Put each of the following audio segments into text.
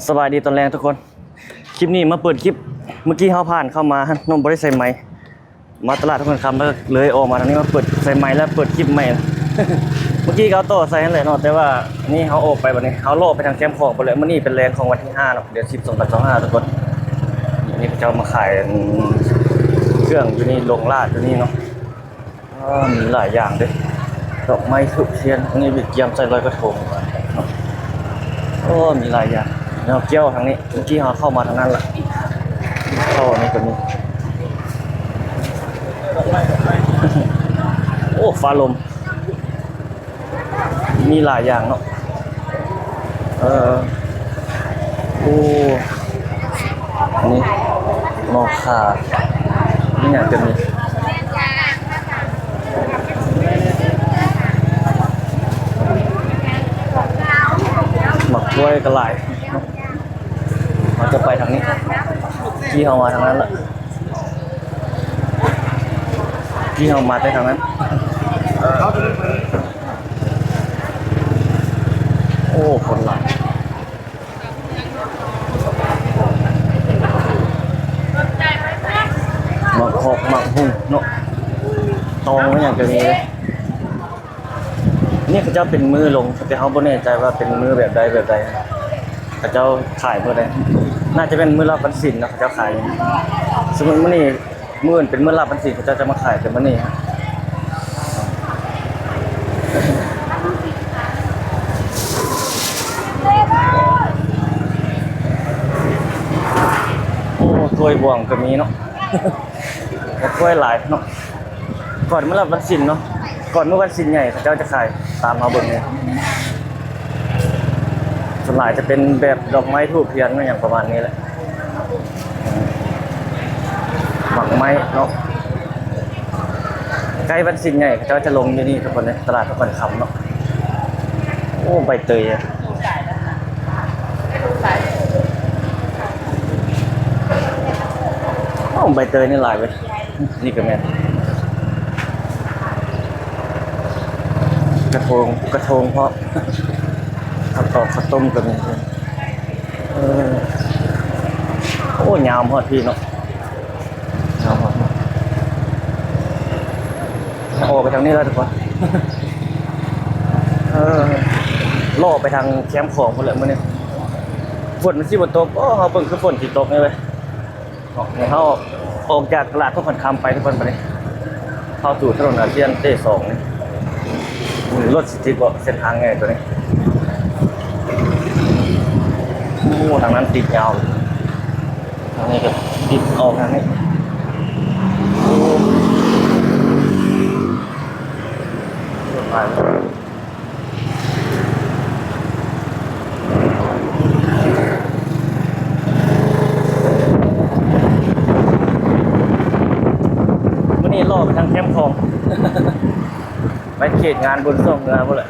ສະບາຍດີຕອນແລງທຸກຄົນ ຄລິບນີ້ມາເປີດຄລິບ ເມື່ອກີ້ເຮົາຜ່ານເຂົ້າມາເນາະ ບໍ່ໄດ້ໃສ່ໄມ ມາຕະຫຼາດທຸກຄົນຄຳ ແລ້ວເລີຍອອກມາທາງນີ້ມາເປີດໃສ່ໄມ ແລ້ວເປີດຄລິບໃໝ່ ເມື່ອກີ້ກໍເອົາຕໍ່ໃສ່ຫັ້ນແຫຼະເນາະ ແຕ່ວ່ານີ້ເຮົາອອກໄປ ບັດນີ້ເຮົາເລາະໄປທາງແຄມຂອງພຸ້ນແຫຼະ ມື້ນີ້ເປັນແລງຂອງວັນທີຫ້າເນາະ ເດືອນສິບ ສອງພັນຊາວຫ້າ ທຸກຄົນ ນີ້ເຂົາເຈົ້າມາຂາຍ ເຄື່ອງຢູ່ນີ້ ລົງລາດຢູ່ນີ້ເນາະ. ອໍ ມີຫຼາຍຢ່າງເດ້ ດອກໄມ້ທູບທຽນ ອັນນີ້ໄປກຽມໃສ່ລອຍກະທົງ ໂອ້ ມີຫຼາຍຢ່າງ ແນວກ້ຽວທາງນີ້ ເມື່ອກີ້ເຮົາເຂົ້າມາທາງນັ້ນລະ ເຂົ້າອັນນີ້ກໍມີ ໂອ້ ຟ້າລົມ ມີຫຼາຍຢ່າງເນາະ ເອີ ໂອ້ ນີ້ ໝໍ້ຂ້າ ມີຫຍັງກໍມີ ໝາກກ້ວຍກໍຫຼາຍ ເຮົາຈະໄປທາງນີ້ ທີ່ເຮົາມາທາງນັ້ນລະ ທີ່ເຮົາມາແຕ່ທາງນັ້ນ ໂອ້ ຄົນຫຼາຍ ໝາກຮອກ ໝາກຫຸ່ງເນາະ ຕອງ ອີຫຍັງກໍມີເດ້ ນີ້ເຂົາເຈົ້າເປັນມື້ລົງ ແຕ່ເຮົາບໍ່ແນ່ໃຈວ່າເປັນມື້ແບບໃດແບບໃດ ເຂົາເຈົ້າຂາຍມື້ໃດ ໜ້າຈະແມ່ນມື້ລາບວັນສິນເນາະ ເຂົາເຈົ້າຂາຍ ສົມມຸດມື້ນີ້ ມື້ອື່ນເປັນມື້ລາບວັນສິນ ເຂົາເຈົ້າຈະມາຂາຍແຕ່ມື້ນີ້ ໂອ້ ຖ້ວຍບ່ວງກໍມີເນາະ ຖ້ວຍຫຼາຍເນາະ ກ່ອນມື້ລາບວັນສິນເນາະ ກ່ອນມື້ວັນສິນໃຫຍ່ເຂົາເຈົ້າຈະຂາຍ ຕາມເຮົາເບິ່ງນີ້ ສ່ວນຫຼາຍຈະເປັນແບບດອກໄມ້ທູບທຽນ ອີຫຍັງປະມານນີ້ແຫຼະ ໝາກໄມ້ເນາະ ໃກ້ວັນສິນໃຫຍ່ເຂົາເຈົ້າຈະລົງຢູ່ນີ້ທຸກຄົນເດ້ ຕະຫຼາດທຸກວັນຄຳເນາະ ໂອ້ ໃບເຕີຍ ໂອ້ ໃບເຕີຍນີ້ຫຼາຍເວີຍ ນີ້ກໍແມ່ນ ກະໂທງ ກະໂທງເພາະ ເຂົ້າຕອກ ເຂົ້າຕົ້ມກໍມີ ເອີ ໂອ້ ຍາວຮອດພີ້ເນາະ ຍາວຮອດ ອອກໄປທາງນີ້ແລ້ວທຸກຄົນ ເອີ ເລາະໄປທາງແຄມຂອງພຸ້ນແຫຼະມື້ນີ້ ຝົນມັນຊິບໍ່ຕົກ ໂອ້ ເຮົາເບິ່ງຄືຝົນຊິຕົກນີ້ເວີຍ. ເຮົາອອກຈາກຕະຫຼາດທົ່ວຂັນຄຳໄປທຸກຄົນ ບາດນີ້ເຂົ້າສູ່ຖະໜົນອາຊຽນເຕສອງນີ້ ລົດຊິຕິດບໍ່ ເສັ້ນທາງໃຫຍ່ໂຕນີ້ ໂອ້ ທາງນັ້ນຕິດຍາວ ທາງນີ້ກໍຕິດອອກທາງນີ້ ໂອ້ ຫຼາຍ ມື້ນີ້ເລາະໄປທາງແຄມຂອງ ໄປເຂດງານບຸນຊ່ວງເຮືອພຸ້ນແຫຼະ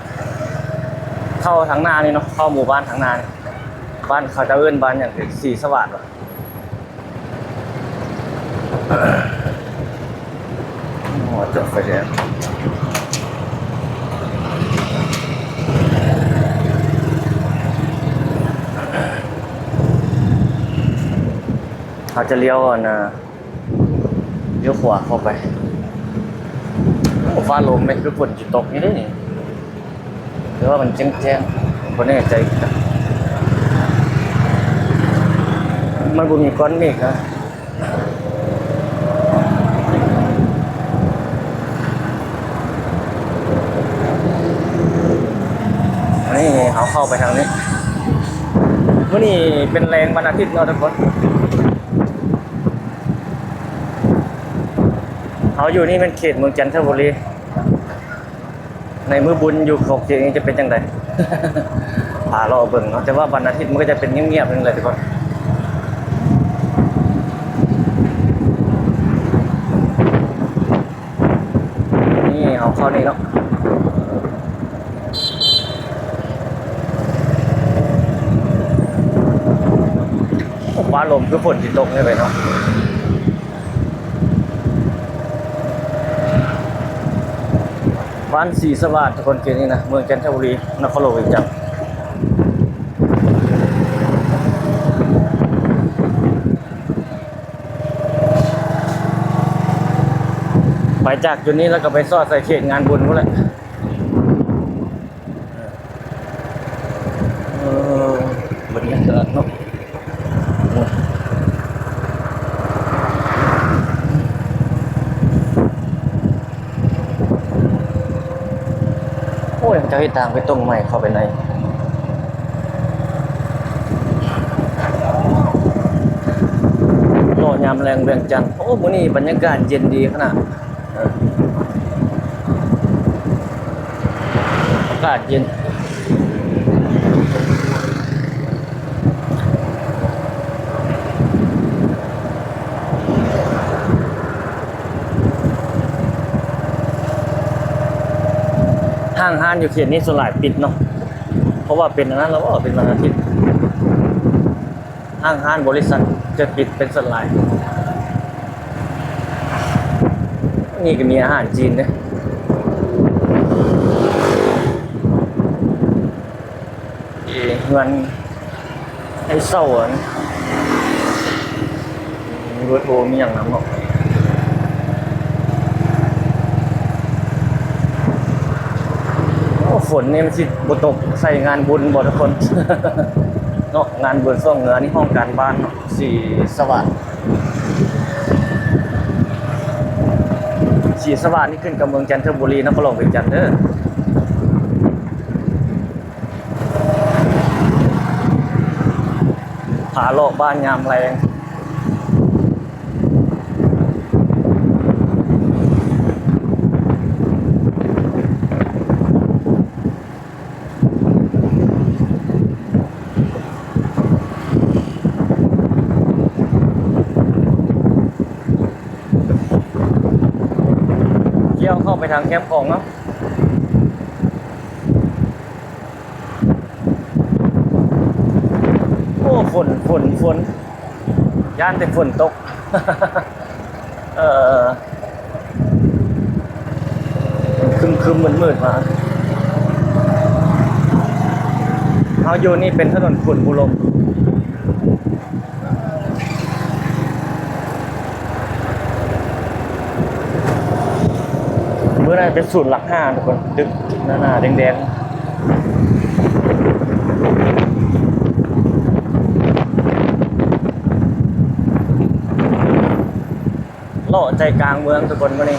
ເຂົ້າທາງໜ້ານີ້ເນາະ ເຂົ້າໝູ່ບ້ານທາງໜ້ານີ້ ບ້ານເຂົາເຈົ້າເອີ້ນບ້ານຫຍັງ ສີສະຫວາດຫວາ? ອໍ ຈົດໄຟແດງ ເຮົາຈະລ້ຽວ ອັນນ່າ ລ້ຽວຂວາເຂົ້າໄປ ໂອ້ ຟ້າລົມແມ່ນຄືຝົນຊິຕົກຢູ່ເດ້ນີ້. ແຕ່ວ່າມັນແຈ້ງໆ ບໍ່ແນ່ໃຈຄືກັນ ມັນບໍ່ມີກ້ອນເມກນະ ນີ້ເຮົາເຂົ້າໄປທາງນີ້ ມື້ນີ້ເປັນແລງວັນອາທິດເນາະທຸກຄົນ ເຮົາຢູ່ນີ້ແມ່ນເຂດເມືອງຈັນທະບູລີ. ໃນມື້ບຸນຢູ່ຂອບເຂດນີ້ຈະເປັນຈັ່ງໃດ ພາເລາະເບິ່ງເນາະ ແຕ່ວ່າວັນອາທິດມັນກໍຈະເປັນງຽບໆ ໜຶ່ງແຫຼະທຸກຄົນ ນີ້ເຮົາເຂົ້ານີ້ເນາະ ຟ້າລົມຄືຝົນຊິຕົກນີ້ເລີຍເນາະ. ບ້ານສີສະຫວາດ ທຸກຄົນ ເຂດນີ້ນະ ເມືອງຈັນທະບູລີ ນະຄອນຫຼວງວຽງຈັນ ໂອ້ ໄປຈາກຈຸດນີ້ແລ້ວກໍໄປຊອດໃສ່ເຂດງານບຸນພຸ້ນແຫຼະ. ເອີ ບັນຍາກາດເນາະ ໂອ້ຍ ເຂົາເຈົ້າເຮັດທາງເບຕົງໃໝ່ເຂົ້າໄປໃນ ເລາະຍາມແລງວຽງຈັນ. ໂອ້ ມື້ນີ້ບັນຍາກາດເຢັນດີຂະໜາດ. ອາກາດເຢັນ. ຫ້າງຮ້ານຢູ່ເຂດນີ້ສ່ວນຫຼາຍປິດເນາະ ເພາະວ່າເປັນອັນນັ້ນແລ້ວ ເປັນວັນອາທິດ. ຫ້າງຮ້ານບໍລິສັດຈະປິດເປັນສ່ວນຫຼາຍ. ນີ້ກໍມີອາຫານຈີນເດ້. ເອີ ເຮືອນໃຫ້ເຊົ່າ ອັນ ມີເບີໂທ ມີຫຍັງນຳເນາະ. ໂອ້ ຝົນນີ້ມັນຊິບໍ່ຕົກໃສ່ງານບຸນບໍ່ທຸກຄົນ ເນາະ? ງານບຸນຊ່ວງເໜືອນີ້ ຫ້ອງການບ້ານເນາະ ສີສະຫວາດ. ສີສະຫວາດນີ້ຂຶ້ນກັບເມືອງຈັນທະບູລີ ນະຄອນຫຼວງວຽງຈັນເດີ. ພາເລາະບ້ານຍາມແລງ. ກ່ຽວເຂົ້າໄປທາງແຄມຂອງເນາະ. ໂອ້ ຝົນ ຝົນ ຝົນ ຢ້ານແຕ່ຝົນຕົກ. ເອີ ຄຶມໆມືດໆມາ. ເຮົາຢູ່ນີ້ເປັນຖະໜົນຂຸນບູລົມ. ເບື້ອງນັ້ນເປັນສູນຫຼັກຫ້າ ທຸກຄົນ ຕຶກໜາໆແດງໆ. ເລາະໃຈກາງເມືອງ ທຸກຄົນ ມື້ນີ້.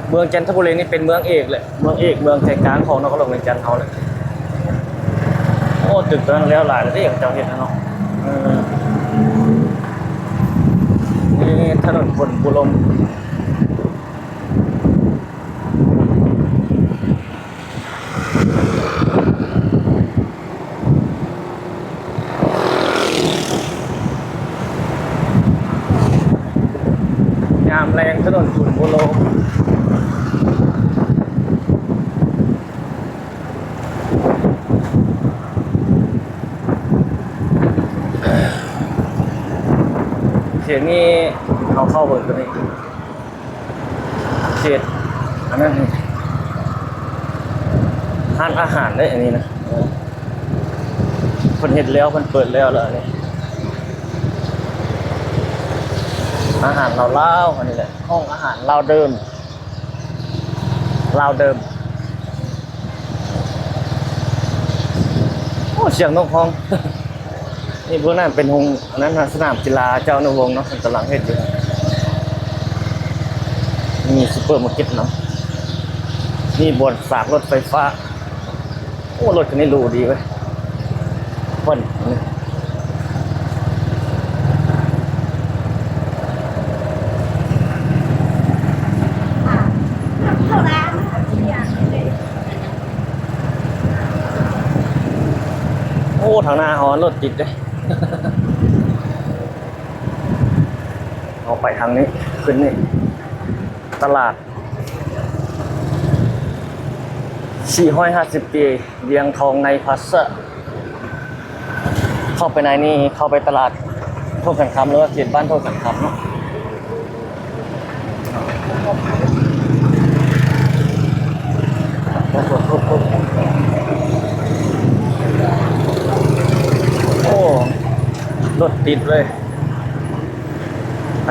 ເມືອງຈັນທະບູລີນີ້ເປັນເມືອງເອກແຫຼະ ເມືອງເອກ ເມືອງໃຈກາງຂອງນະຄອນຫຼວງວຽງຈັນເຮົາແຫຼະ. ໂອ້ ຕຶກຕົວນັ້ນແລ້ວຫຼາຍແລ້ວເດ້ ເຂົາເຈົ້າເຮັດນະເນາະ. ເອີ ນີ້ຖະໜົນຂົນພູລົມ. ຍາມແລງຖະໜົນຂຸນບູລົມ. ເຂດນີ້ເຮົາເຂົ້າເບິ່ງຕົວນີ້. ເຂດອັນນັ້ນ ຮ້ານອາຫານເດ້ ອັນນີ້ນະ. ເອີ ເພິ່ນເຮັດແລ້ວ ເພິ່ນເປີດແລ້ວລະ ອັນນີ້ ອາຫານລາວໆ ອັນນີ້ແຫຼະ ຫ້ອງອາຫານລາວເດີມ ລາວເດີມ. ໂອ້ ສຽງນົກຮ້ອງ. ນີ້ເບື້ອງນັ້ນເປັນໂຮງ ອັນນັ້ນນະ ສະໜາມກິລາເຈົ້າອະນຸວົງເນາະ ເພິ່ນກຳລັງເຮັດຢູ່. ມີຊຸບເປີມາເກັດນຳ. ມີບ່ອນຝາກລົດໄຟຟ້າ. ໂອ້ ລົດຄັນນີ້ຫຼູດີເວີຍ. ເພິ່ນ ໂອ້ ທາງໜ້າເຮົາລົດຕິດເດ້. ເຮົາໄປທາງນີ້ ຂຶ້ນນີ້ ຕະຫຼາດສີ່ຮ້ອຍຫ້າສິບປີ ວຽງທອງໃນພາຊາ. ເຂົ້າໄປໃນນີ້ ເຂົ້າໄປຕະຫຼາດໂທນສັງຄຳ ຫຼືວ່າເຂດບ້ານໂທນສັງຄຳເນາະ. ໂອ້ ລົດຕິດເລີຍ.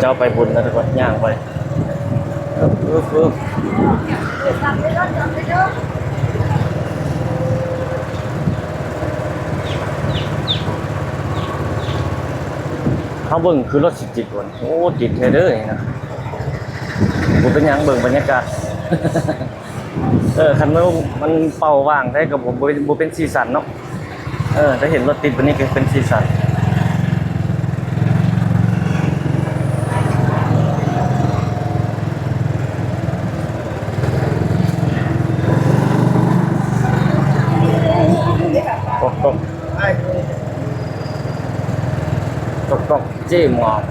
ເຈົ້າໄປບຸນແລ້ວ ກໍຍ່າງໄປ ອຶບ ອຶບ ອຶບ. ເຮົາເບິ່ງຄືລົດຊິຕິດບໍ່? ໂອ້ ຕິດແທ້ເດີນີ້ນະ. ບໍ່ເປັນຫຍັງ ເບິ່ງບັນຍາກາດ. ເອີ ຄັນມັນ ມັນເປົ່າຫວ່າງແທ້ກໍບໍ່ ບໍ່ ບໍ່ເປັນສີສັນເນາະ. ເອີ ໄດ້ເຫັນລົດຕິດແບບນີ້ກໍເປັນສີສັນ. ກອກ ກອກ ກອກ ກອກ ເຈ້ມອກ.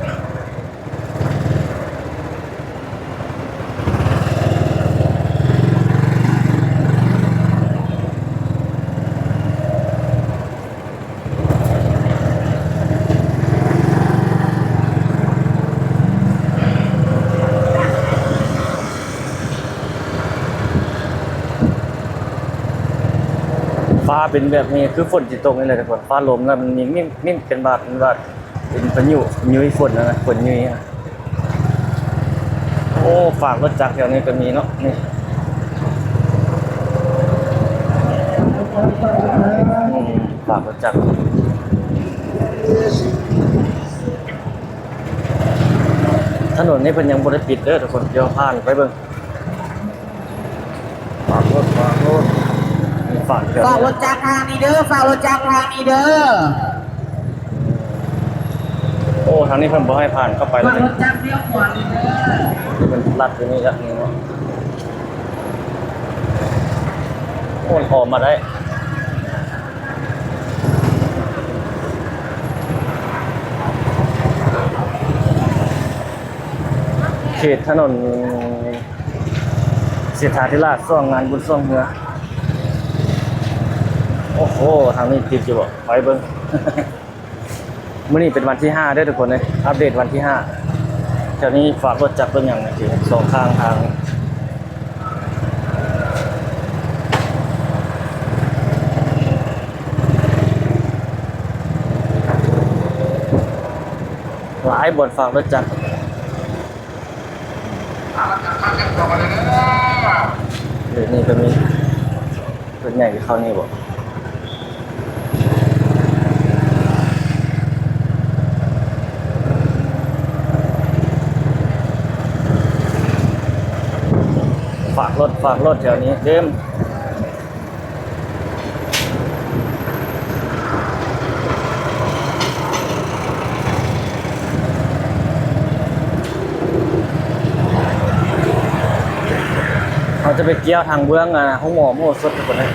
ຟ້າເປັນແບບນີ້ ຄືຝົນຊິຕົກນີ້ແຫຼະທຸກຄົນ. ຟ້າລົມນະ ມັນມີ ມີ ມີເປັນບາດ ເປັນບາດ ເປັນພາຍຸ ຍຸຍຝົນນະ ຝົນຍຸຍນະ. ໂອ້ ຝາກລົດຈັກແຖວນີ້ກໍມີເນາະ ນີ້ ອືມ ຝາກລົດຈັກ. ຖະໜົນນີ້ເພິ່ນຍັງບໍ່ໄດ້ປິດເດີທຸກຄົນ ດຽວຜ່ານໄປເບິ່ງ. ຝາກລົດ ຝາກລົດ ຝາກເທື່ອ ຝາກລົດຈັກທາງນີ້ເດີ ຝາກລົດຈັກທາງນີ້ເດີ. ໂອ້ ທາງນີ້ເພິ່ນບໍ່ໃຫ້ຜ່ານເຂົ້າໄປເລີຍ ຝາກລົດຈັກລ້ຽວຂວານີ້ເດີ. ເພິ່ນລັດຢູ່ນີ້ລັດນີ້ເນາະ. ໂອ້ ອອກມາໄດ້ ເຂດຖະໜົນ ເສດຖາທິລາດ ຊ່ວງງານບຸນຊ່ວງເຮືອ. ໂອ້ໂຫ ທາງນີ້ຕິດຢູ່ບໍ່? ໄປເບິ່ງ. ມື້ນີ້ເປັນວັນທີຫ້າເດີທຸກຄົນເອີຍ ອັບເດດວັນທີຫ້າ. ແຖວນີ້ຝາກລົດຈັກລົດຫຍັງນີ້ ສອງຂ້າງທາງ. ຫຼາຍບ່ອນຝາກລົດຈັກ. ເດ ນີ້ກໍມີ ເພິ່ນໃຫຍ່ເຂົ້ານີ້ບໍ່? ຝາກລົດ ຝາກລົດແຖວນີ້ເຕັມ. ເຮົາຈະໄປກ່ຽວທາງເບື້ອງ ອາ ໂຮງໝໍມົວສົດທຸກຄົນເອີຍ.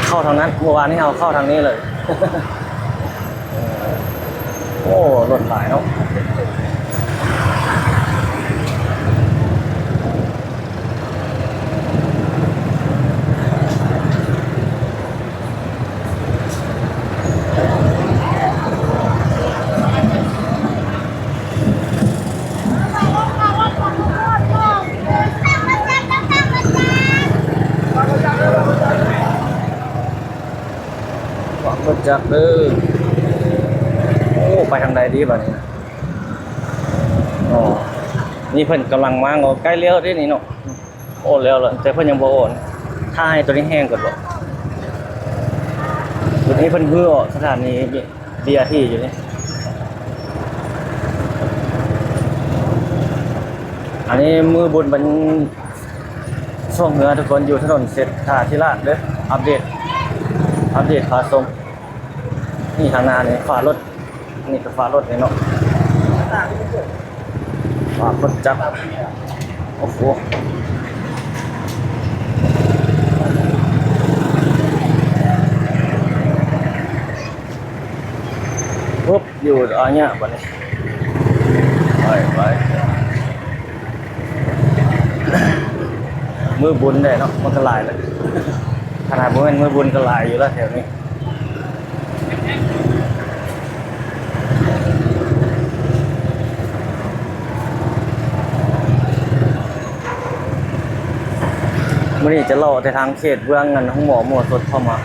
ເຂົ້າທາງນັ້ນ ເມື່ອວານນີ້ເຮົາເຂົ້າທາງນີ້ເລີຍ. ໂອ້ ລົດຫຼາຍເນາະ. ເບິ່ງລົດຈັກເດີ. ໂອ້ ໄປທາງໃດດີບາດນີ້? ອໍ ນີ້ເພິ່ນກຳລັງມາ ໃກ້ແລ້ວເດ້ນີ້ເນາະ. ໂອ້ ແລ້ວລະ ແຕ່ເພິ່ນຍັງບໍ່ອອກ. ຖ້າໃຫ້ໂຕນີ້ແຫ້ງກ່ອນບໍ? ໂຕນີ້ເພິ່ນຮື້ອອກ ສະຖານີບີອາທີຢູ່ນີ້. ອັນນີ້ມື້ບຸນບັນ ຊ່ວງເຮືອທຸກຄົນ ຢູ່ຖະໜົນເສດຖາທິລາດເດີ. ອັບເດດ ອັບເດດພາຊົມ. ນີ້ທາງໜ້ານີ້ຝາລົດ ນີ້ກໍຝາລົດນີ້ເນາະ ຝາລົດຈັກ. ໂອ້ໂຫ ປຶບ ຢູ່ອາຍະບາດນີ້ ໄປ ໄປ. ມື້ບຸນແດ່ເນາະ ມັນກໍຫຼາຍແຫຼະ. ຂະໜາດບໍ່ແມ່ນມື້ບຸນກໍຫຼາຍຢູ່ແລ້ວແຖວນີ້. ມື້ນີ້ຈະເລາະແຕ່ທາງເຂດເບື້ອງອັນໂຮງໝໍມົວສົດເຂົ້າມາ.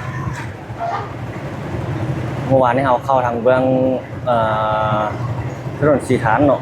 ເມື່ອວານນີ້ເຮົາເຂົ້າທາງເບື້ອງ ອ່າ ຖະໜົນສີຖານເນາະ.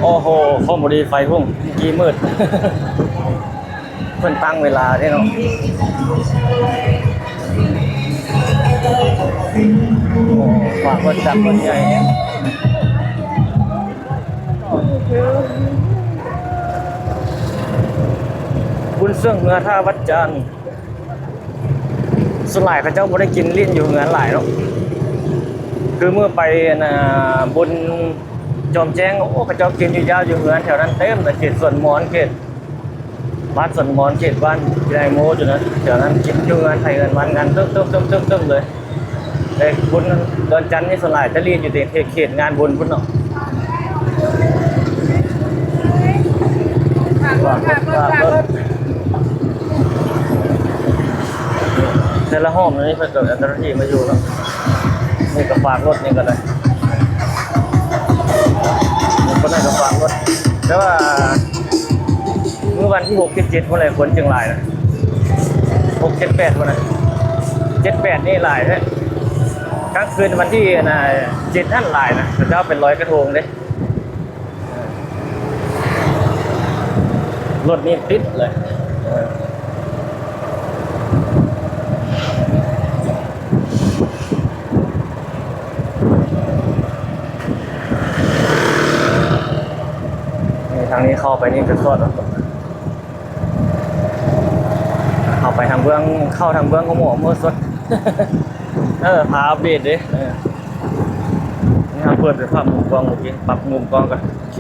ໂອ້ໂຫ ຄອມພໍດີໄຟຮຸ່ງ ເມື່ອກີ້ມືດ. ເພິ່ນຕັ້ງເວລາເດ້ເນາະ. ໂອ້ ຝາກວັດຈັກວັດໃຫຍ່ ບຸນເຊື່ອງເຮືອທ່າວັດຈັນ. ສ່ວນຫຼາຍເຂົາເຈົ້າບໍ່ໄດ້ກິນຫຼິ້ນຢູ່ເຮືອນຫຼາຍເນາະ. ຄືມື້ໄປ ອັນນ່າ ບຸນຈອມແຈ້ງ ໂອ້ ເຂົາເຈົ້າກິນຢູ່ຢາວຢູ່ເຮືອນແຖວນັ້ນເຕັມເລີຍ ເຂດສວນມອນ ເຂດ ບ້ານສວນມອນ ເຂດບ້ານກິໄລໂມ ຢູ່ນັ້ນ ແຖວນັ້ນ ກິນຢູ່ເຮືອນໃຜເຮືອນມັນກັນ ຕຶ້ມໆໆໆເລີຍ. ແຕ່ບຸນດອນຈັນນີ້ ສ່ວນຫຼາຍຈະຫຼິ້ນຢູ່ແຕ່ເຂດ ເຂດງານບຸນພຸ້ນເນາະ. ຝາກລົດ ຝາກລົດ ຝາກລົດ. ແຕ່ລະຫ້ອງນີ້ເພິ່ນກໍເຈົ້າໜ້າທີ່ມາຢູ່ເນາະ. ນີ້ກໍຝາກລົດ ນີ້ກໍໄດ້ ຄົນນັ້ນກໍຝາກລົດ. ແຕ່ວ່າມື້ວັນທີຫົກ ທີເຈັດພຸ້ນແຫຼະ ຄົນຈຶ່ງຫຼາຍນະ ຫົກ ເຈັດ ແປດພຸ້ນນະ. ເຈັດ ແປດນີ້ຫຼາຍແທ້. ກາງຄືນວັນທີ ອັນນ່າ ເຈັດຫັ້ນຫຼາຍນະ ເຂົາເຈົ້າໄປລອຍກະທົງເດ້. ລົດນີ້ຕິດເລີຍ. ນີ້ ທາງນີ້ເຂົ້າໄປນີ້ຈະສອດ ເຂົ້າໄປທາງເບື້ອງ ເຂົ້າທາງເບື້ອງຂອງໝໍໂມສົດ. ເອີ ພາອັບເດດເດ້. ເອີ ນີ້ເຮົາເປີດເປັນພາບມຸມກ້ອງເມື່ອກີ້ ປັບມຸມກ້ອງກ່ອນ. ໂອເຄ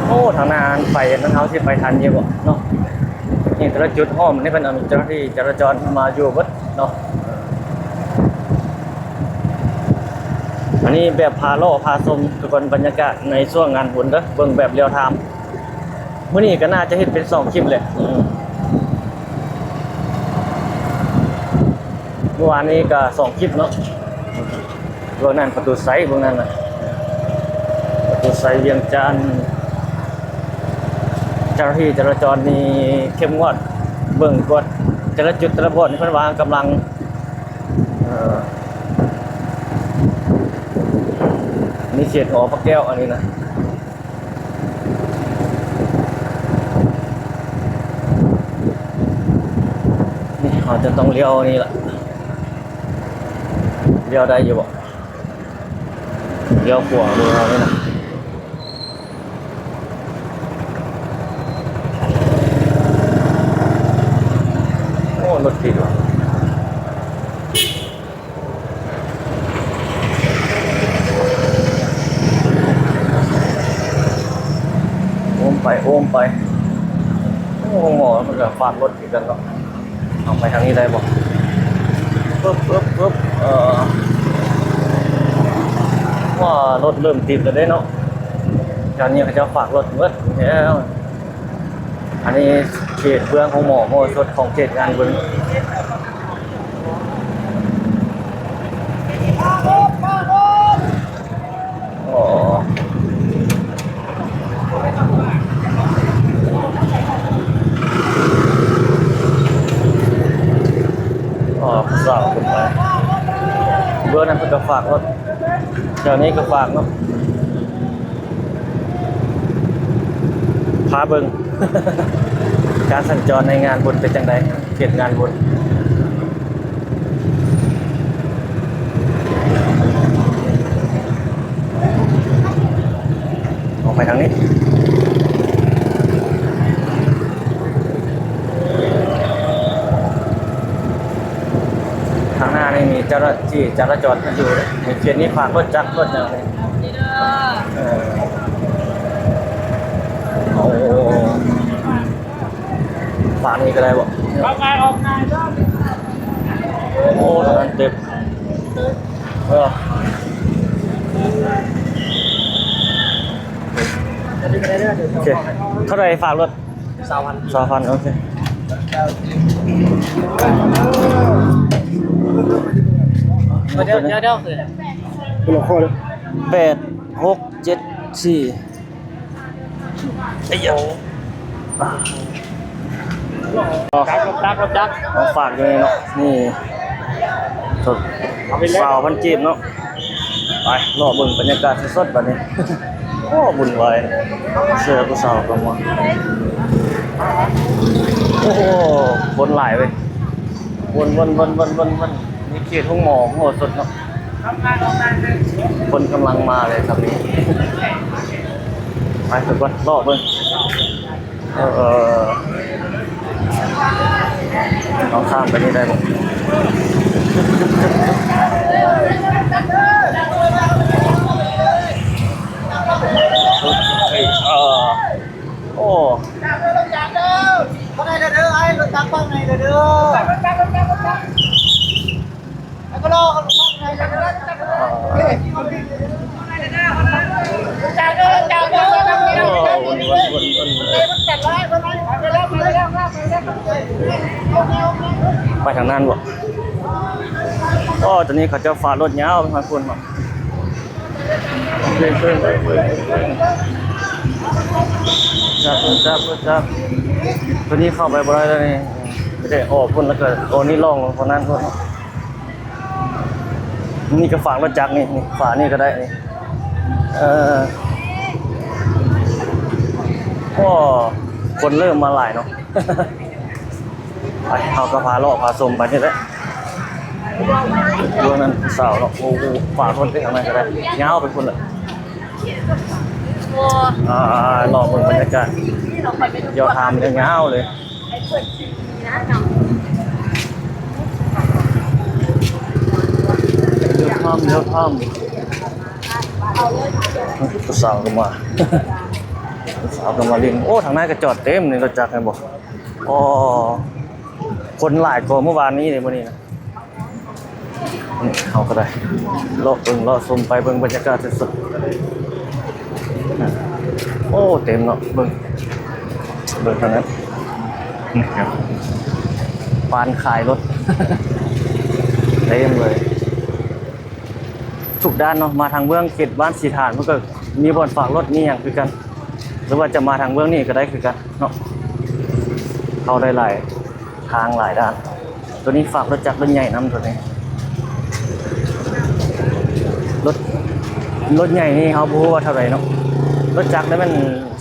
ໂອ້ ທາງໜ້າໄຟນັ້ນ ເຮົາຊິໄປທັນຢູ່ບໍ່ເນາະ? ນີ້ແຕ່ລະຈຸດຫ້ອມນີ້ ເພິ່ນເອົາເຈົ້າໜ້າທີ່ຈະລາຈອນມາຢູ່ເບິດເນາະ. ອັນນີ້ແບບພາເລາະພາຊົມທຸກຄົນ ບັນຍາກາດໃນຊ່ວງງານບຸນເດີ ເບິ່ງແບບລຽວທາມ. ມື້ນີ້ກໍໜ້າຈະເຮັດເປັນສອງຄລິບແຫຼະ. ເມື່ອວານນີ້ກໍສອງຄລິບເນາະ. ເບື້ອງນັ້ນປະຕູໄຊ ເບື້ອງນັ້ນນະ ປະຕູໄຊວຽງຈັນ. ເຈົ້າໜ້າທີ່ຈະລາຈອນນີ້ເຂັ້ມງວດ ເບິ່ງກວດແຕ່ລະຈຸດແຕ່ລະບ່ອນ ເພິ່ນວາງກຳລັງ. ເອີ ນີ້ເຂດຫໍພະແກ້ວ ອັນນີ້ນະ. ນີ້ເຮົາຈະຕ້ອງລ້ຽວນີ້ລະ ລ້ຽວໄດ້ຢູ່ບໍ່? ລ້ຽວຂວາມືເຮົານີ້ນະ. ໂອ້ ລົດຕິດວ່ະ. ໂອມໄປ ໂອມໄປ. ໂອ້ ໂຮງໝໍເພິ່ນກໍຝາກລົດຄືກັນເນາະ. ເອົາໄປທາງນີ້ໄດ້ບໍ່? ປຶບ ປຶບ ປຶບ. ເອີ ວ່າລົດເລີ່ມຕິດແລ້ວເດ້ເນາະ. ຕອນນີ້ເຂົາເຈົ້າຝາກລົດເບິດແລ້ວ. ອັນນີ້ເຂດເບື້ອງໂຮງໝໍໂມສົດຂອງເຂດງານບຸນ. ອໍ ອໍ ຜູ້ສາວຂຶ້ນໄປ. ເບື້ອງນັ້ນເພິ່ນກໍຝາກລົດ ແຖວນີ້ກໍຝາກເນາະ. ພາເບິ່ງ ການສັນຈອນໃນງານບຸນເປັນຈັ່ງໃດ? ເຂດງານບຸນ ເອົາ ໄປທາງນີ້. ທາງໜ້ານີ້ມີເຈົ້າໜ້າທີ່ຈະລາຈອນຢູ່ເດ້. ໃນເຂດນີ້ຝາກລົດຈັກລົດຫຍັງນີ້. ເອີ ໂອ້ ຝາກນີ້ກໍໄດ້ບໍ່? ເຂົ້າໄປອອກໜ້າເດີ. ໂອ້ ທາງນັ້ນເຕັມ. ເອີ ໂອເຄ ເທົ່າໃດຝາກລົດ? ຊາວພັນ ຊາວພັນ ໂອເຄ. ດຽວ ດຽວ ດຽວ ແປດຫົກເຈັດສີ່ ໄອ້ຢາ ຕັກ ຕັກ ຕັກ ຂອງຝາກຢູ່ນີ້ເນາະ. ນີ້ ເອົາໄປເລີຍ ຊາວພັນກີບເນາະ. ໄປ ລໍເບິ່ງບັນຍາກາດສົດໆ ບັດນີ້. ໂອ້ ວຸ່ນວາຍ ເສື້ອຜູ້ສາວກໍມາ. ໂອ້ໂຫ ຄົນຫຼາຍເວີຍ. ວົນໆໆໆໆ ນີ້ເຂດໂຮງໝໍຫົວສົດເນາະ. ຄົນກຳລັງມາເລີຍຊ່ຳນີ້. ໄປ ທຸກຄົນ ລໍເບິ່ງ. ເອີ ເຮົາຂ້າມໄປນີ້ໄດ້ບໍ່? ເອີ ໂອ້ ບໍ່ໄດ້ເດີ ໄອ້ລົດຕັກຝັ່ງໃນເດີ. ໄປທາງນັ້ນບໍ່? ອໍ ຕອນນີ້ເຂົາເຈົ້າຝາກລົດຍາວໄປຮອດພຸ້ນເນາະ. ຈັບ ຈັບ ຈັບ ຕົວນີ້ເຂົ້າໄປບໍ່ໄດ້ແລ້ວນີ້. ໄດ້ອອກພຸ້ນ ແລ້ວກໍໂອນີ້ລ່ອງລົງທາງນັ້ນພຸ້ນເນາະ. ນີ້ກໍຝາກລົດຈັກນີ້ ນີ້ຝານີ້ກໍໄດ້ນີ້. ເອີ ໂອ້ ຄົນເລີ່ມມາຫຼາຍເນາະ. ໄປ ເຮົາກໍພາເລາະພາຊົມໄປນີ້ແຫຼະ. ເບື້ອງນັ້ນສາວເນາະ. ໂອ້ ຝາກຄົນໄປທາງນັ້ນກໍໄດ້ ຍາວໄປພຸ້ນແຫຼະ. ອ່າ ເລາະເບິ່ງບັນຍາກາດ ດຽວຖາມຍາວໆເລີຍ. ດຽວຖາມ ດຽວຖາມ. ຜູ້ສາວກໍມາ ຜູ້ສາວກໍມາຫຼິ້ນ. ໂອ້ ທາງໃນກໍຈອດເຕັມນີ້ ລົດຈັກເຫັນບໍ່? ອໍ ຄົນຫຼາຍກວ່າມື້ວານນີ້ເດ້ມື້ນີ້ນະ. ນີ້ເຮົາກໍໄດ້ເລາະເບິ່ງເລາະຊົມໄປ ເບິ່ງບັນຍາກາດສົດໆ. ໂອ້ ເຕັມເນາະ. ເບິ່ງ ເບິ່ງທາງນັ້ນ ນີ້ ປານຂາຍລົດ ເຕັມເລີຍ. ທຸກດ້ານເນາະ ມາທາງເບື້ອງເຂດບ້ານສີຖານ ມັນກໍມີບ່ອນຝາກລົດມີຫຍັງຄືກັນ ຫຼືວ່າຈະມາທາງເບື້ອງນີ້ກໍໄດ້ຄືກັນເນາະ. ເຂົ້າໄດ້ຫຼາຍທາງຫຼາຍດ້ານ. ຕົວນີ້ຝາກລົດຈັກລົດໃຫຍ່ນຳ ຕົວນີ້. ລົດ ລົດໃຫຍ່ນີ້ເຮົາບໍ່ຮູ້ວ່າເທົ່າໃດເນາະ. ລົດຈັກນີ້ແມ່ນ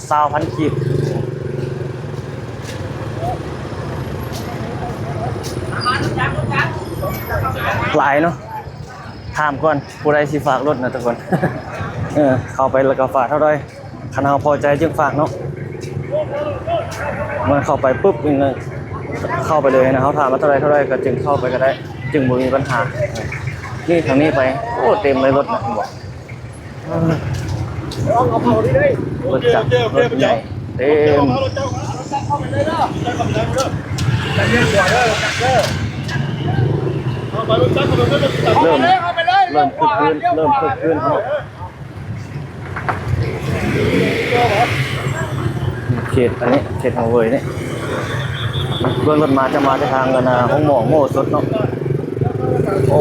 ຊາວພັນກີບ. ຫຼາຍເນາະ. ຖາມກ່ອນ ຜູ້ໃດຊິຝາກລົດນະທຸກຄົນ. ເອີ ເຂົ້າໄປແລ້ວກໍຝາກເທົ່າໃດ ຄັນເຮົາພໍໃຈຈຶ່ງຝາກເນາະ. ມັນເຂົ້າໄປປຶບນີ້ນະ ເຂົ້າໄປເລີຍນະ. ເຮົາຖາມວ່າເທົ່າໃດ ເທົ່າໃດ ກໍຈຶ່ງເຂົ້າໄປກໍໄດ້ ຈຶ່ງບໍ່ມີບັນຫາ. ນີ້ທາງນີ້ໄປ ໂອ້ ເຕັມເລີຍລົດນະ ເຫັນບໍ່? ລົດຈັກ ລົດໃຫຍ່ເຕັມ. ເລີ່ມ ເລີ່ມຄຶກຄື້ນ ເລີ່ມຄຶກຄື້ນເນາະ. ເຂດອັນນີ້ ເຂດຫົວເວີຍນີ້ ເບື້ອງລົດມາຈະມາຈາກທາງອັນນ່າ ໂຮງໝໍໂມສົດເນາະ. ໂອ້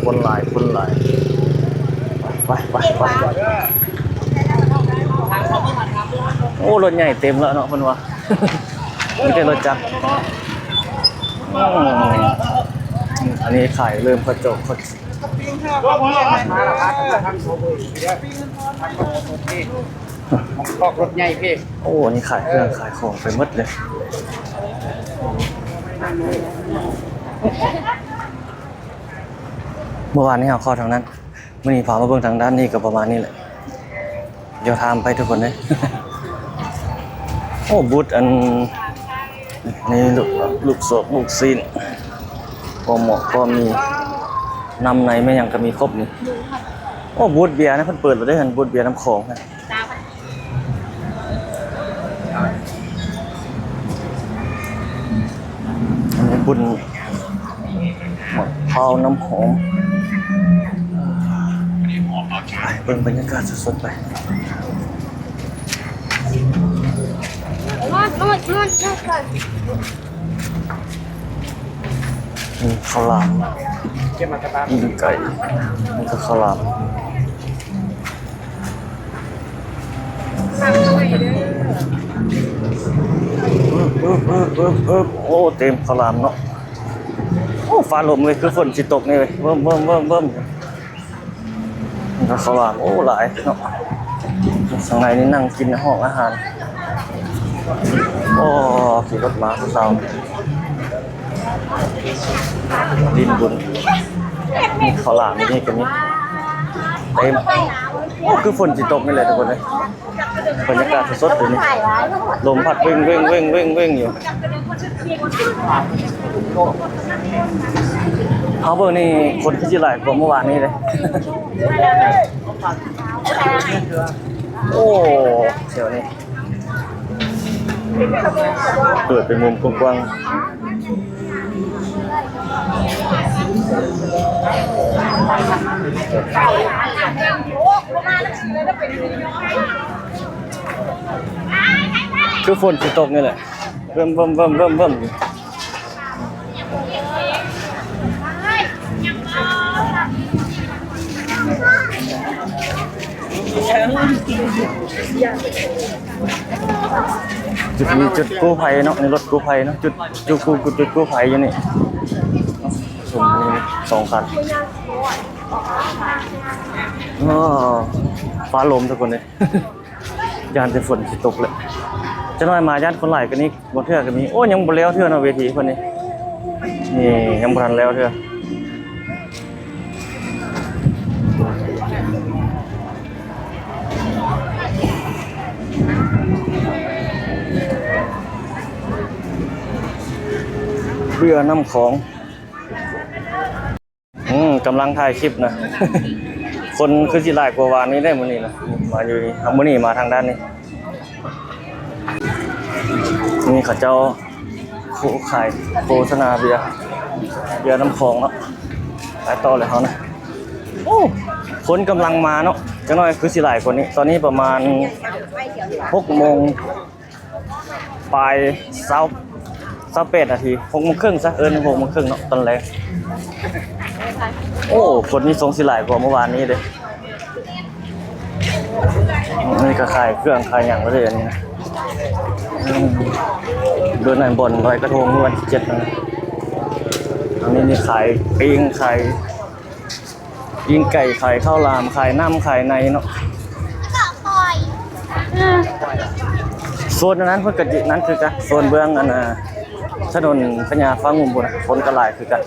ຄົນຫຼາຍ ຄົນຫຼາຍ. ໄປ ໄປ ໄປ ໄປ. ໂອ້ ລົດໃຫຍ່ເຕັມແລ້ວເນາະ ເພິ່ນວ່າ ມີແຕ່ລົດຈັກ. ອືມ ອັນນີ້ຂາຍເລີ່ມເຂົ້າຈອກ ເຂົ້າ ຂອງຄອກລົດໃຫຍ່ເພ. ໂອ້ ອັນນີ້ຂາຍເຄື່ອງຂາຍຂອງໄປໝົດເລີຍ. ເມື່ອວານນີ້ເຮົາເຂົ້າທາງນັ້ນ ມື້ນີ້ພາມາເບິ່ງທາງດ້ານນີ້ກໍປະມານນີ້ແຫຼະ. ດຽວຖາມໄປທຸກຄົນເດ້. ໂອ້ ບູດອັນນີ້ ລູກ ລູກສອກ ລູກຊີ້ນ ພໍເໝາະພໍມີ ນ້ຳໃນແມ່ນຫຍັງກໍມີຄົບນີ້. ໂອ້ ບູດເບຍນະ ເພິ່ນເປີດແລ້ວເດ້ ຫັ້ນ ບູດເບຍນ້ຳຂອງນະ. ອັນນີ້ບຸນໝາກພ້າວນ້ຳຫອມ. ໄປເບິ່ງບັນຍາກາດສົດໆໄປ. ນີ້ເຂົ້າຫຼາມ ປີ້ງໄກ່ ນີ້ກໍເຂົ້າຫຼາມ. ອືບ ໂອ້ ເຕັມເຂົ້າຫຼາມເນາະ. ໂອ້ ຟ້າລົມເວີຍ ຄືຝົນຊິຕົກນີ້ເວີຍ ເວີ້ມໆໆໆ. ນີ້ກໍເຂົ້າຫຼາມ ໂອ້ ຫຼາຍເນາະ. ຂ້າງໃນນີ້ນັ່ງກິນໃນຫ້ອງອາຫານ. ໂອ້ ຂີ່ລົດມາເຊົ້າໆ ດິນບຸນ ມີເຂົ້າຫຼາມຢູ່ນີ້ກໍມີ ເຕັມ. ໂອ້ ຄືຝົນຊິຕົກນີ້ແຫຼະທຸກຄົນເອີຍ. ບັນຍາກາດສົດໆຢູ່ນີ້ ລົມພັດເວັ່ງໆໆໆຢູ່. ເຮົາເບິ່ງນີ້ຄົນຄືຊິຫຼາຍກວ່າເມື່ອວານນີ້ເດ້. ໂອ້ ແຖວນີ້ເປີດເປັນມຸມກວ້າງໆ. ຄືຝົນຊິຕົກນີ້ແຫຼະ ເຈີ່ມ ຈຸດນີ້ຈຸດກູ້ໄພເນາະ ນີ້ລົດກູ້ໄພເນາະ ຈຸດ ຈຸດກູ້ ຈຸດກູ້ໄພຢູ່ນີ້. ຊຸມນີ້ສອງຄັນ. ໂອ້ ຟ້າລົມທຸກຄົນເອີຍ. ຢ້ານແຕ່ຝົນຊິຕົກແຫຼະ ຈັກໜ້ອຍມາຢ້ານຄົນຫຼາຍກວ່ານີ້. ບາງເທື່ອກໍມີ ໂອ້ ຍັງບໍ່ແລ້ວເທື່ອເນາະ ເວທີເພິ່ນນີ້ ນີ້ຍັງບໍ່ທັນແລ້ວເທື່ອ. ເບຍນ້ຳຂອງ. ອືມ ກຳລັງຖ່າຍຄລິບນະ ຄົນຄືຊິຫຼາຍກວ່າວານນີ້ເດ້ມື້ນີ້ນະ. ມາຢູ່ນີ້ ມື້ນີ້ມາທາງດ້ານນີ້ ນີ້ເຂົາເຈົ້າໂຄ ຂາຍໂຄສະນາເບຍ ເບຍນ້ຳຂອງເນາະ. ໄປຕໍ່ເລີຍເຮົານະ. ໂອ້ ຄົນກຳລັງມາເນາະ ຈັກໜ້ອຍຄືຊິຫຼາຍກວ່ານີ້. ຕອນນີ້ປະມານຫົກໂມງ ປາຍຊາວ ຊາວແປດນາທີ ຫົກໂມງເຄິ່ງຊະ ເອີ້ນຫົກໂມງເຄິ່ງເນາະ ຕອນແລງ. ໂອ້ ຄົນນີ້ຊົງຊິຫຼາຍກວ່າເມື່ອວານນີ້ເດ້. ນີ້ກໍຂາຍເຄື່ອງຂາຍຫຍັງໄປເລີຍອັນນີ້ນະ. ອືມ ໂດນນັ້ນບ່ອນລອຍກະທົງວັນທີເຈັດນັ້ນນະ. ອັນນີ້ນີ້ຂາຍປີ້ງ ຂາຍ ປີ້ງໄກ່ ຂາຍເຂົ້າຫຼາມ ຂາຍນ້ຳຂາຍໃນເນາະ. ໂຊນອັນນັ້ນເພິ່ນກໍຊິນັ້ນຄືກັນ ໂຊນເບື້ອງອັນນ່າ ຖະໜົນພະຍາຟ້າງຸ່ມພຸ້ນນະ ຄົນກໍຫຼາຍຄືກັນ.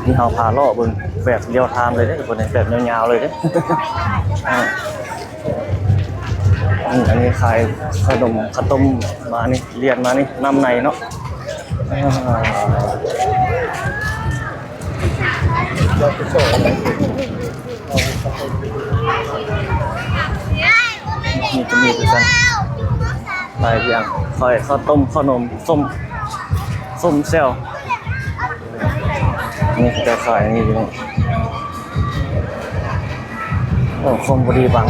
ນີ້ເຮົາພາເລາະເບິ່ງແບບລຽວທາມເລີຍເດ້ ທຸກຄົນເດ້ ແບບຍາວໆເລີຍເດ້. ອືມ ອັນນີ້ຂາຍຂະໜົມ ເຂົ້າຕົ້ມ ມານີ້ ລຽນມານີ້ ນ້ຳໃນເນາະ. ອ່າ ນີ້ກໍມີຄືກັນ ຫຼາຍຢ່າງ ຂ້າວ ເຂົ້າຕົ້ມ ເຂົ້າໜົມ ສົ້ມ ສົ້ມແຈ່ວ ນີ້ເຂົາເຈົ້າຂາຍນີ້ຢູ່ນີ້. ໂອ້ ຄົນບໍ່ດີບັງ.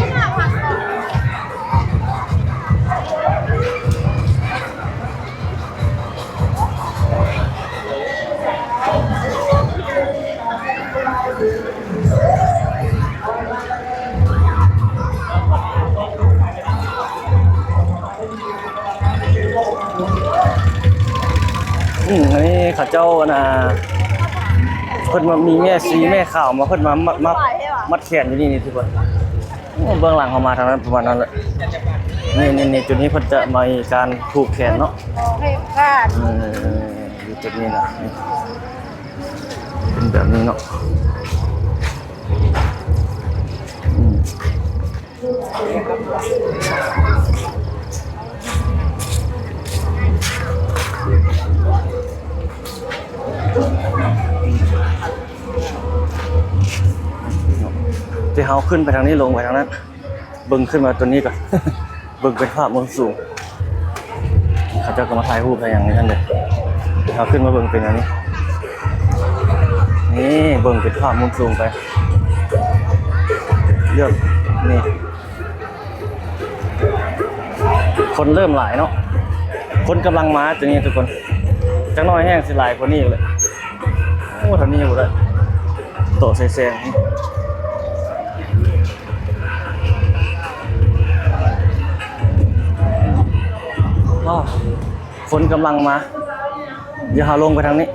ອືມ ອັນນີ້ເຂົາເຈົ້າ ອັນນ່າ ເພິ່ນມາມີແມ່ຊີແມ່ຂາວມາ ເພິ່ນມາ ມາ ມາມັດແຂນຢູ່ນີ້ ນີ້ທຸກຄົນ. ໂອ້ ເບື້ອງຫຼັງເຮົາມາທາງນັ້ນປະມານນັ້ນແຫຼະ. ນີ້ ນີ້ ນີ້ ຈຸດນີ້ເພິ່ນຈະມີການຜູກແຂນເນາະ. ເອີ ຢູ່ຈຸດນີ້ນະ ນີ້ ເປັນແບບນີ້ເນາະ. ອືມ. ທີ່ເຮົາຂຶ້ນໄປທາງນີ້ ລົງໄປທາງນັ້ນ ເບິ່ງຂຶ້ນມາຕົວນີ້ກ່ອນ ເບິ່ງເປັນພາບມຸມສູງ ເຂົາເຈົ້າກໍມາຖ່າຍຮູບຖ່າຍຫຍັງຢູ່ຫັ້ນເດ້. ເຮົາຂຶ້ນມາເບິ່ງເປັນອັນນີ້ ນີ້ເບິ່ງເປັນພາບມຸມສູງໄປ ເລືອກນີ້ ຄົນເລີ່ມຫຼາຍເນາະ ຄົນກຳລັງມາຕົວນີ້ທຸກຄົນ ຈັກໜ້ອຍແຮ່ງຊິຫຼາຍກວ່ານີ້ແຫຼະ. ໂອ້ ທາງນີ້ບໍ່ໄດ້ ໂຕະໃສ່ແສງ ອ້າວ ຄົນກຳລັງມາ ດຽວເຮົາລົງໄປທາງນີ້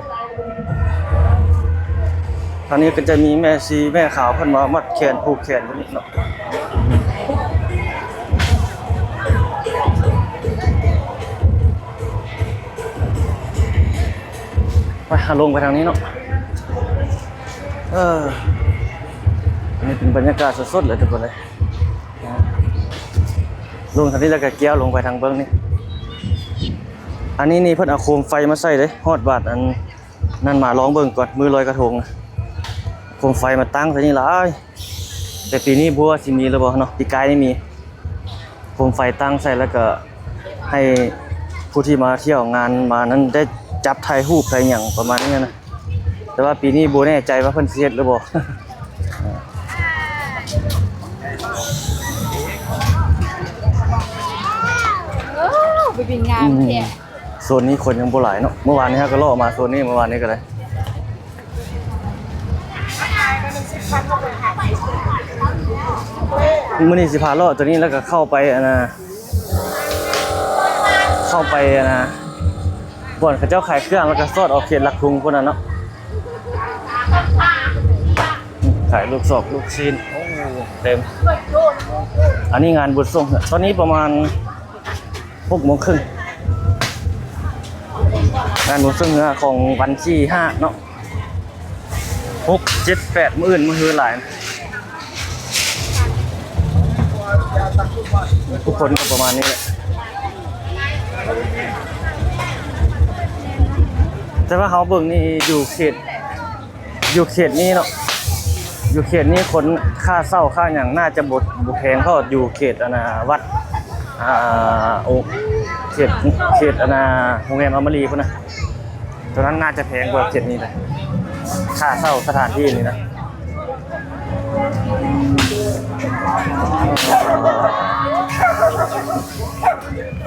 ທາງນີ້ກໍຈະມີແມ່ຊີແມ່ຂາວ ເພິ່ນມາມັດແຂນຜູກແຂນຢູ່ນີ້ເນາະ. ໄປ ເຮົາລົງໄປທາງນີ້ເນາະ. ເອີ ອັນນີ້ເປັນບັນຍາກາດສົດໆເລີຍທຸກຄົນເລີຍ ລົງທາງນີ້ແລ້ວກໍກ່ຽວລົງໄປທາງເບື້ອງນີ້. ອັນນີ້ນີ້ເພິ່ນເອົາໂຄມໄຟມາໃສ່ເດ້ ຮອດບາດອັນນັ້ນມາ ລອງເບິ່ງກ່ອນ ມື້ລອຍກະທົງ ໂຄມໄຟມາຕັ້ງໃສ່ນີ້ຫຼາຍ. ແຕ່ປີນີ້ບໍ່ຮູ້ວ່າຊິມີຫຼືບໍ່ເນາະ ປີກາຍນີ້ມີ ໂຄມໄຟຕັ້ງໃສ່ ແລ້ວກໍໃຫ້ຜູ້ທີ່ມາທ່ຽວງານມານັ້ນໄດ້ຈັບຖ່າຍຮູບຖ່າຍຫຍັງປະມານນີ້ນະ. ແຕ່ວ່າປີນີ້ບໍ່ແນ່ໃຈວ່າເພິ່ນຊິເຮັດຫຼືບໍ່. ໂອ້ ໄປບິນງາມແທ້. ໂຊນນີ້ຄົນຍັງບໍ່ຫຼາຍເນາະ ເມື່ອວານນີ້ເຮົາກໍເລາະມາໂຊນນີ້ ເມື່ອວານນີ້ກໍໄດ້. ມື້ນີ້ຊິພາເລາະຕົວນີ້ ແລ້ວກໍເຂົ້າໄປອັນນ່າ ເຂົ້າໄປອັນນ່າ ບ່ອນເຂົາເຈົ້າຂາຍເຄື່ອງ ແລ້ວກໍສອດອອກເຂດຫຼັກທຸງພຸ້ນນະເນາະ ຂາຍລູກຊອກລູກຊີ້ນ ໂອ້ ເຕັມ. ອັນນີ້ງານບຸນສົ່ງເຮືອນ ຕອນນີ້ປະມານ ຫົກໂມງເຄິ່ງ ງານບຸນເຊິ່ງເຮືອຂອງວັນທີຫ້າເນາະ ຫົກ ເຈັດ ແປດ ມື້ອື່ນມື້ຮືຫຼາຍ ທຸກຄົນກໍປະມານນີ້ແຫຼະ ແຕ່ວ່າເຮົາເບິ່ງນີ້ຢູ່ເຂດ ຢູ່ເຂດນີ້ເນາະ ຢູ່ເຂດນີ້ຄົນຄ່າເຊົ່າຄ່າຫຍັງໜ້າຈະບໍ່ ບໍ່ແພງເທົ່າຢູ່ເຂດອັນນ່າວັດ ອ່າ ໂອ ເຂດ ເຂດອັນນ່າໂຮງແຮມອາມາຣີພຸ້ນນະ ຕົວນັ້ນໜ້າຈະແພງກວ່າເຂດນີ້ນະ ຄ່າເຊົ່າສະຖານທີ່ນີ້ນະ.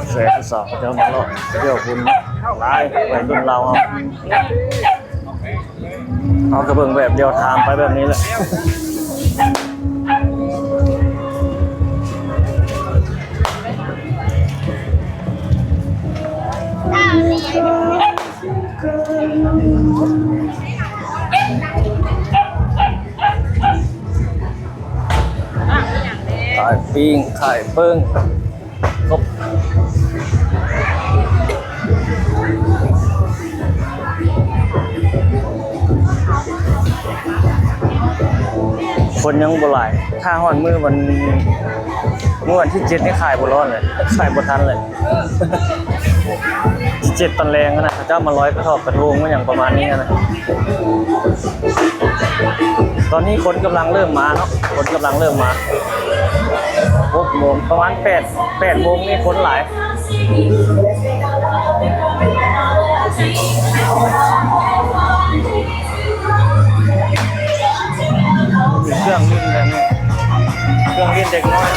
ແຊຜູ້ສາວເຂົາເຈົ້າມາເລາະທ່ຽວບຸນຫຼາຍ ໄວລຸ້ນລາວເຮົາ ເຮົາກໍເບິ່ງແບບດຽວທາມໄປແບບນີ້ແຫຼະ ຂາຍປີ້ງ ຂາຍເປີ້ງ ຄົບ ຄົນຍັງບໍ່ຫຼາຍ ຖ້າຮອດມື້ວັນ ມື້ວັນທີເຈັດນີ້ຂາຍບໍ່ລອດເລີຍ ຂາຍບໍ່ທັນເລີຍ ທີເຈັດຕອນແລງຫັ້ນນະ ເຂົາເຈົ້າມາລອຍກະຖອກກະທົງ ມາຫຍັງປະມານນີ້ຫັ້ນນະ ຕອນນີ້ຄົນກຳລັງເລີ່ມມາເນາະ ຄົນກຳລັງເລີ່ມມາ ຫົກໂມງ ປະມານແປດ ແປດໂມງນີ້ຄົນຫຼາຍ ເຄື່ອງຫຼິ້ນແບບນີ້ ເຄື່ອງຫຼິ້ນເດັກນ້ອຍ.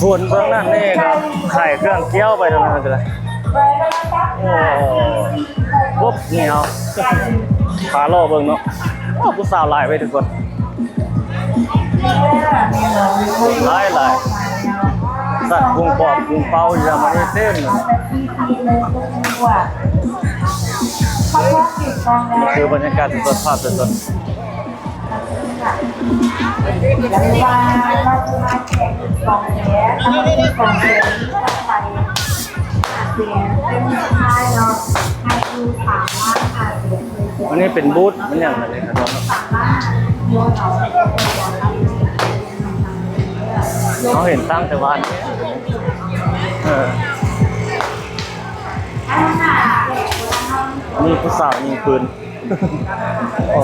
ສ່ວນເບື້ອງນັ້ນນີ້ກໍຂາຍເຄື່ອງກ້ຽວໄປທາງນັ້ນກໍໄດ້. ໂອ້ ໂອ້ ນີ້ເຮົາພາເລາະເບິ່ງເນາະ. ໂອ້ ຜູ້ສາວຫຼາຍເວີຍທຸກຄົນ. ຫຼາຍໆ ສັດປຸງປອບປຸງເປົ້າຢູ່ນຳອັນນີ້ເຕັມເລີຍ. ນີ້ຄືບັນຍາກາດສົດໆ ພາບສົດໆ. ອັນນີ້ເປັນບູດ ມັນຫຍັງອັນນີ້ ເຮົາເຫັນຕັ້ງແຕ່ວ່າ ເອີ ນີ້ຜູ້ສາວຍິງປືນ. ໂອ້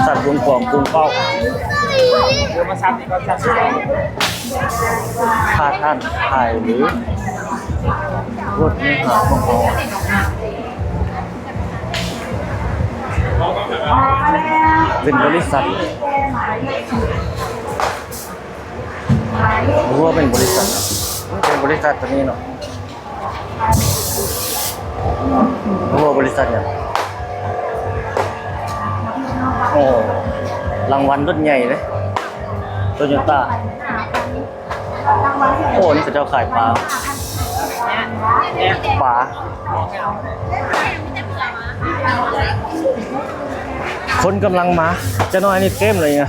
ສັດປຸງປອບປຸງເປົ້າ. ຖ້າທ່ານຖ່າຍ ຫຼື ລົດມີຫາຂອງເຮົາ ເປັນບໍລິສັດ ບໍ່ຮູ້ວ່າເປັນບໍລິສັດ ເປັນບໍລິສັດຕົວນີ້ເນາະ. ໂອ້ ບໍລິສັດຫຍັງ? ໂອ້ ລາງວັນລົດໃຫຍ່ເດ້ ໂຕໂຍຕ້າ. ໂອ້ ນີ້ເຂົາເຈົ້າຂາຍປາ ປາ ຄົນກຳລັງມາ ຈະໜ້ອຍນີ້ເຕັມເລີຍນະ.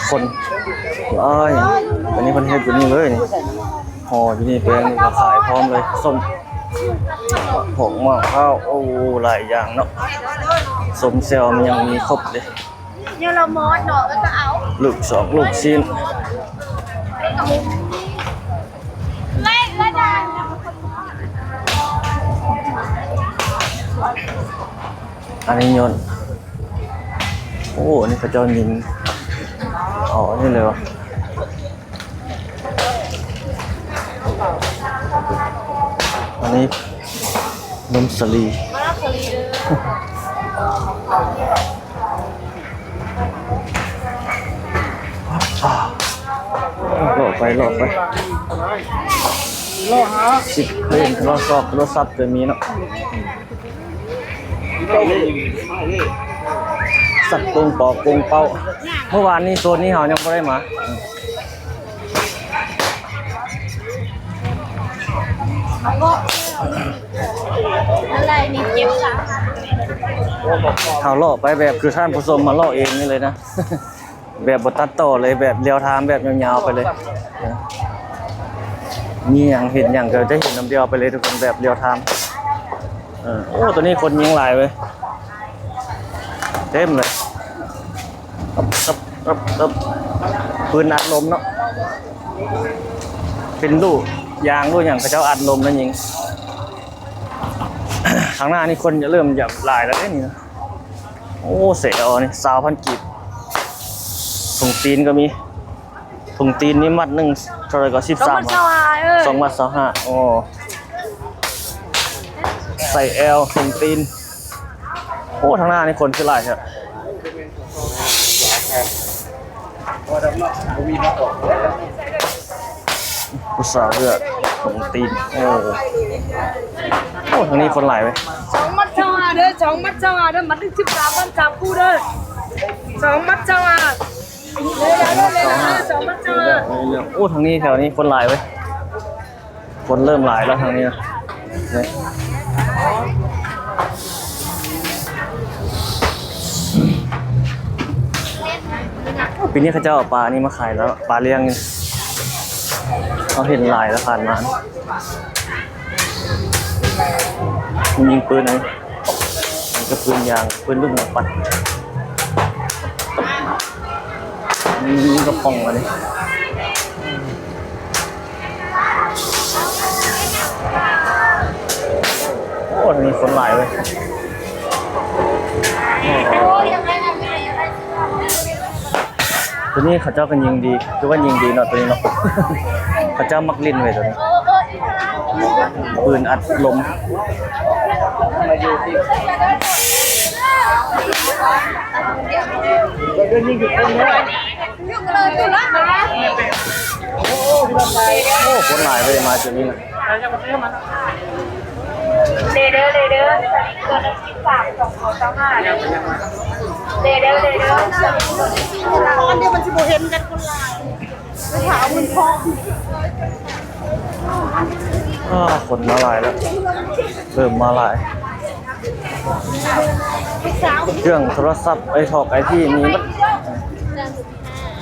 ຄົນຫຼາຍ ອັນນີ້ເພິ່ນເຮັດຢູ່ນີ້ເລີຍນີ້ ຫໍ່ຢູ່ນີ້ ແປງນີ້ກໍຂາຍພ້ອມເລີຍ ສົ້ມ ຜົກໝາກພ້າວ ໂອ້ ຫຼາຍຢ່າງເນາະ ສົ້ມແຈ່ວ ມັນຍັງມີຄົບເດ້. ເຍາລະມອນເນາະ ເອີ ກໍເອົາ ລູກສອງ ລູກຊີ້ນ. ອັນນີ້ຍົນ ໂອ້ ອັນນີ້ເຂົາເຈົ້າຍິງ ເອົາອັນນີ້ເລີຍວະ. ອັນນີ້ນົມສາລີ ເລາະໄປ ເລາະໄປ ເລາະຫາ ສິບເພງ ໂທລະສັບ ໂທລະສັບກໍມີເນາະ. ສັດປຸງປອບປຸງເປົ້າ ເມື່ອວານນີ້ໂຊນນີ້ເຮົາຍັງບໍ່ໄດ້ມາ. ເຮົາເລາະໄປແບບຄືທ່ານຜູ້ຊົມມາເລາະເອງນີ້ເລີຍນະ. ແບບບໍ່ຕັດຕໍ່ເລີຍ ແບບລຽວທາມ ແບບຍາວໆໄປເລີຍ ມີຫຍັງເຫັນຫຍັງກໍຈະເຫັນນຳດຽວໄປເລີຍທຸກຄົນ ແບບລຽວທາມ. ເອີ ໂອ້ ໂຕນີ້ຄົນຍິງຫຼາຍເວີຍ ເຕັມເລີຍ ປັບ ປັບ ປັບ ປັບ ປືນອັດລົມເນາະ ເປັນລູກຢາງລູກຫຍັງ ເຂົາເຈົ້າອັດລົມແລ້ວຍິງ. ທາງໜ້ານີ້ຄົນຈະເລີ່ມຈະຫຼາຍແລ້ວເດ້ນີ້ນະ. ໂອ້ ເສຍເອົານີ້ ຊາວພັນກີບ ຖົງຕີນກໍມີ ຖົງຕີນນີ້ມັດໜຶ່ງເທົ່າໃດກໍ ສິບສາມ ສອງມັດຊາວຫ້າ ເອີ ສອງມັດຊາວຫ້າ. ໂອ້ ໃສ່ແອວຖົງຕີນ. ໂອ້ ທາງໜ້ານີ້ຄົນຄືຫຼາຍແທ້ ຜູ້ສາວເລືອກຖົງຕີນ. ໂອ້ ໂອ້ ທາງນີ້ຄົນຫຼາຍເວີຍ ສອງມັດຊາວຫ້າເດີ ສອງມັດຊາວຫ້າເດີ ມັດໜຶ່ງ ສິບສາມພັນ ສາມຄູ່ເດີ ສອງມັດຊາວຫ້າ ສອງມັດຊາວຫ້າ ສອງມັດຊາວຫ້າ. ໂອ້ ທາງນີ້ແຖວນີ້ຄົນຫຼາຍເວີຍ ຄົນເລີ່ມຫຼາຍແລ້ວທາງນີ້ນະ. ປີນີ້ເຂົາເຈົ້າເອົາປານີ້ມາຂາຍແລ້ວ ປາລ້ຽງນີ້ ເຮົາເຫັນຫຼາຍແລ້ວຜ່ານມາ. ຍິງປືນອັນນີ້ ມັນກໍປືນຢາງ ປືນລູກໜັງປັດ ມີກະປ໋ອງອັນນີ້. ໂອ້ ທາງນີ້ຄົນຫຼາຍເວີຍ. ໂຕນີ້ເຂົາເຈົ້າກໍຍິງດີ ຄືວ່າຍິງດີເນາະ ໂຕນີ້ເນາະ ເຂົາເຈົ້າມັກຫຼິ້ນເວີຍໂຕນີ້. ປືນອັດລົມ. ໂອ້ ຄົນຫຼາຍເວີຍ ມາຈຸດນີ້ນະ. ເລເດີ ເລເດີ ຕົວໜຶ່ງສິບສາມ ສອງຕົວຊາວຫ້າເດີ. ເລເດີ ເລເດີ ຕອນດຽວມັນຊິບໍ່ເຫັນກັນ ຄົນຫຼາຍ ໄປຖ້າເອົາເງິນທອນ. ອາ ຄົນມາຫຼາຍແລ້ວ ເລີ່ມມາຫຼາຍ. ເຄື່ອງໂທລະສັບ ໄອທອກ ໄອທີ ມີໝົດ.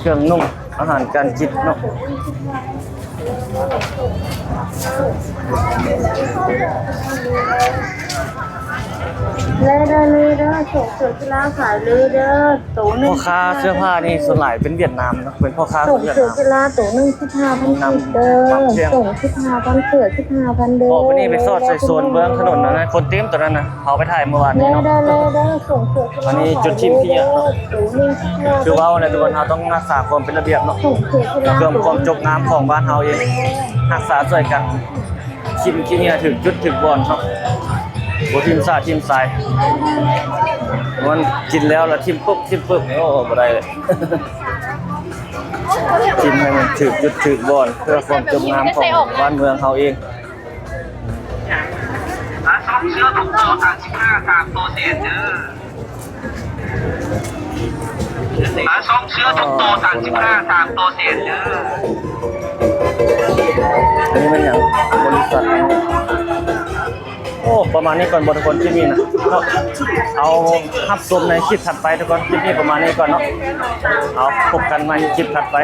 ເຄື່ອງນຸ່ງ ອາຫານການກິນເນາະ. ເລີເດີ ເລີເດີ ສົ່ງເສື້ອກິລາຂາຍເລີເດີ ໂຕໜຶ່ງ ພໍ່ຄ້າເສື້ອຜ້ານີ້ສ່ວນຫຼາຍເປັນຫວຽດນາມເນາະ ເປັນພໍ່ຄ້າຄົນຫວຽດນາມ. ເສື້ອກິລາໂຕໜຶ່ງສິບຫ້າພັນກີບເດີ ສົ່ງສິບຫ້າພັນ ເສື້ອສິບຫ້າພັນເດີ. ອອກໄປນີ້ໄປຊອດໃສ່ໂຊນເບື້ອງຖະໜົນນັ້ນນະ ຄົນເຕັມຕົວນັ້ນນະ ເຮົາໄປຖ່າຍມື້ວານນີ້ເນາະ. ອັນນີ້ຈຸດຖິ້ມຂະຫຍະເນາະ. ຄືເວົ້າແຫຼະທຸກຄົນ ເຮົາຕ້ອງຮັກສາຄວາມເປັນລະບຽບເນາະ ເພື່ອຄວາມຈົບງາມຂອງບ້ານເຮົາເອງ ຮັກສາຊ່ວຍກັນ. ຖິ້ມຂະຫຍະຖືກຈຸດຖືກບ່ອນເນາະ ບໍ່ຖິ້ມສາຖິ້ມສາຍ. ມັນກິນແລ້ວລະຖິ້ມປຶບ ຖິ້ມປຶບ ໂອ້ ບໍ່ໄດ້ເລີຍ. ຖິ້ມໃຫ້ມັນຖືກຈຸດຖືກບ່ອນ ເພື່ອຄວາມຈົບງາມຂອງບ້ານເມືອງເຮົາເອງ. ອາ ສອງເສື້ອທຸກໂຕ ສາມສິບຫ້າ ສາມໂຕແສນເດີ. ອາ ສອງເສື້ອທຸກໂຕ ສາມສິບຫ້າ ສາມໂຕແສນເດີ. ອັນນີ້ແມ່ນຫຍັງ? ບໍລິສັດ. ໂອ້ ປະມານນີ້ກ່ອນບໍ່ທຸກຄົນ ຄລິບນີ້ນະເນາະ. ເອົາ ຮັບຊົມໃນຄລິບຖັດໄປທຸກຄົນ ຄລິບນີ້ປະມານນີ້ກ່ອນເນາະ. ເອົາ ພົບກັນໃໝ່ຄລິບຖັດໄປ.